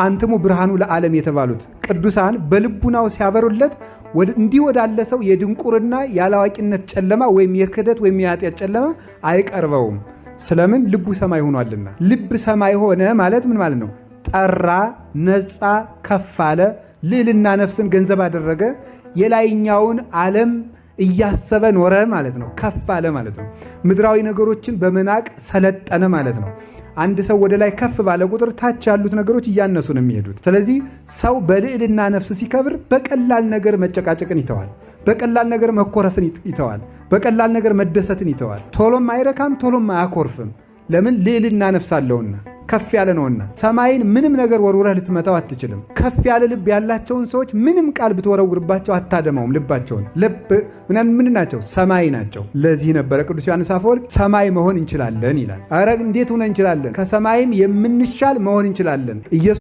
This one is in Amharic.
አንትሙ ብርሃኑ ለዓለም የተባሉት ቅዱሳን በልቡናው ሲያበሩለት እንዲህ ወዳለ ሰው የድንቁርና የአላዋቂነት ጨለማ ወይም የክህደት ወይም የኃጢአት ጨለማ አይቀርበውም። ስለምን? ልቡ ሰማይ ሆኗልና። ልብ ሰማይ ሆነ ማለት ምን ማለት ነው? ጠራ፣ ነጻ፣ ከፍ አለ፣ ልዕልና ነፍስን ገንዘብ አደረገ። የላይኛውን ዓለም እያሰበ ኖረ ማለት ነው። ከፍ አለ ማለት ነው። ምድራዊ ነገሮችን በመናቅ ሰለጠነ ማለት ነው። አንድ ሰው ወደ ላይ ከፍ ባለ ቁጥር ታች ያሉት ነገሮች እያነሱ ነው የሚሄዱት። ስለዚህ ሰው በልዕልና ነፍስ ሲከብር በቀላል ነገር መጨቃጨቅን ይተዋል። በቀላል ነገር መኮረፍን ይተዋል። በቀላል ነገር መደሰትን ይተዋል። ቶሎም አይረካም፣ ቶሎም አያኮርፍም። ለምን? ልዕልና ነፍስ አለውና ከፍ ያለ ነውና። ሰማይን ምንም ነገር ወርውረህ ልትመታው አትችልም። ከፍ ያለ ልብ ያላቸውን ሰዎች ምንም ቃል ብትወረውርባቸው አታደማውም። ልባቸውን ልብ ምን ናቸው? ሰማይ ናቸው። ለዚህ ነበረ ቅዱስ ዮሐንስ አፈወርቅ ሰማይ መሆን እንችላለን ይላል። ኧረ እንዴት ሆነ እንችላለን? ከሰማይም የምንሻል መሆን እንችላለን።